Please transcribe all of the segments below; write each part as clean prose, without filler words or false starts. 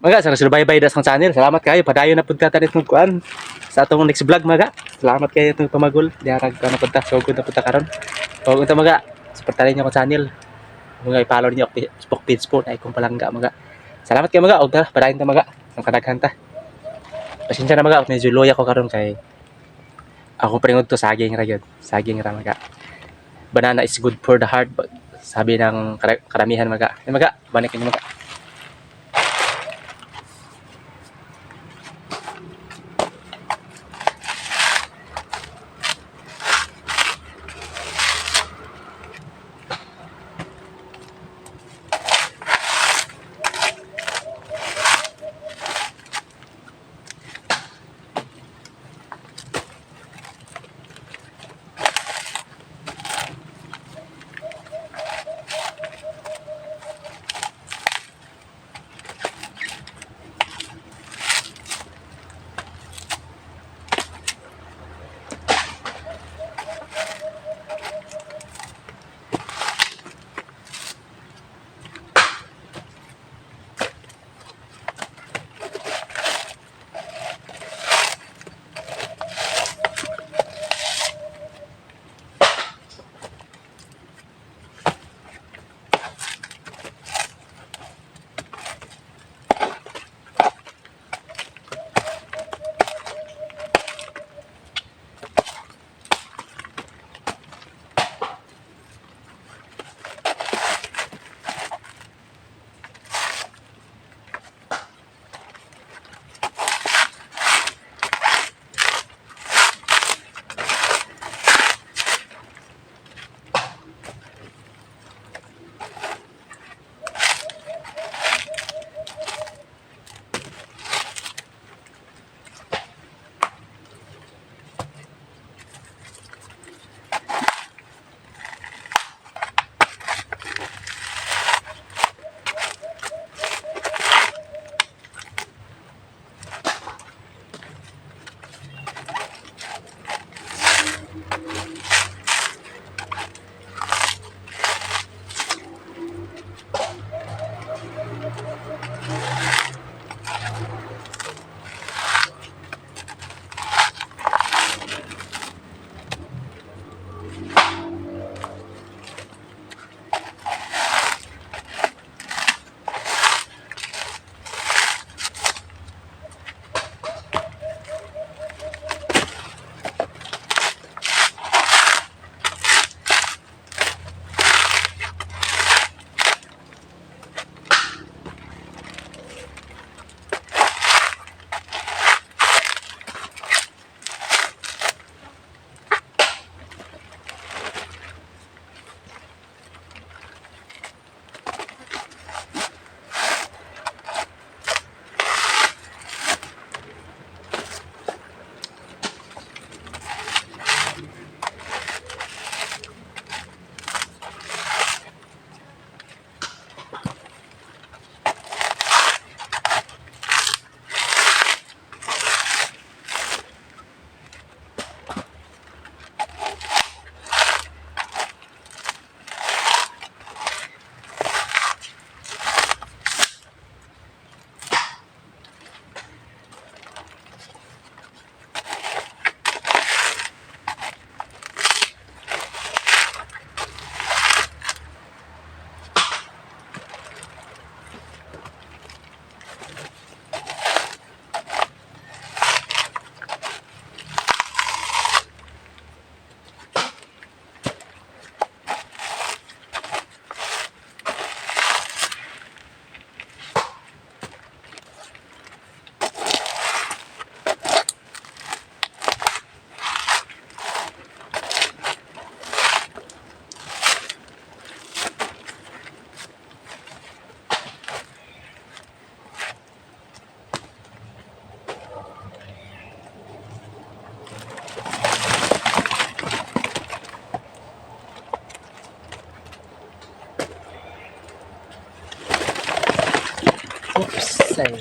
Maga, sa nagsubaybay da sa akong channel. Salamat kayo. Padayon na pud ka tanit ng kuan sa atong next vlog, maga. Salamat kayo itong pamagol. Diarag ka na punta. So good na punta karon. O unta, maga. Suportahan niyo akong channel. Mga i-follow niyo ako Facebook page po na ikong palangga, maga. Salamat kayo, maga. Og tara, padayon ta, maga. Ang kadaghan ta. Pasensya na, maga, medyo loya ko karon kay ako pringod to saging ra gyud. Saging ra, maga. Banana is good for the heart, but sabi ng karamihan, maga. Ay, maga, balik niyo, maga. Oops. Ay.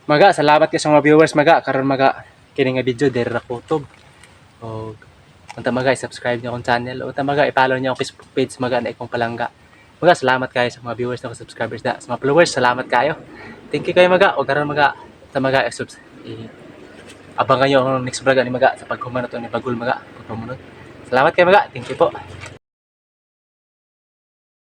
Maga, salamat kay sa mga viewers, maga. Karon maga, kini nga video diri ra kutob. Og unta maga, i-subscribe niyo akong channel. Unta maga, i-follow niyo akong Facebook page maga na ikong palangga. Maga, salamat kayo sa mga viewers na subscribers da. Sa mga followers, salamat kayo. Thank you kayo maga. O karon maga, unta maga, i-subs i abangan niyo ang next vlog ani maga sa paghuman nato ni Bagul maga, pagpamunod. Salamat kayo maga. Thank you po.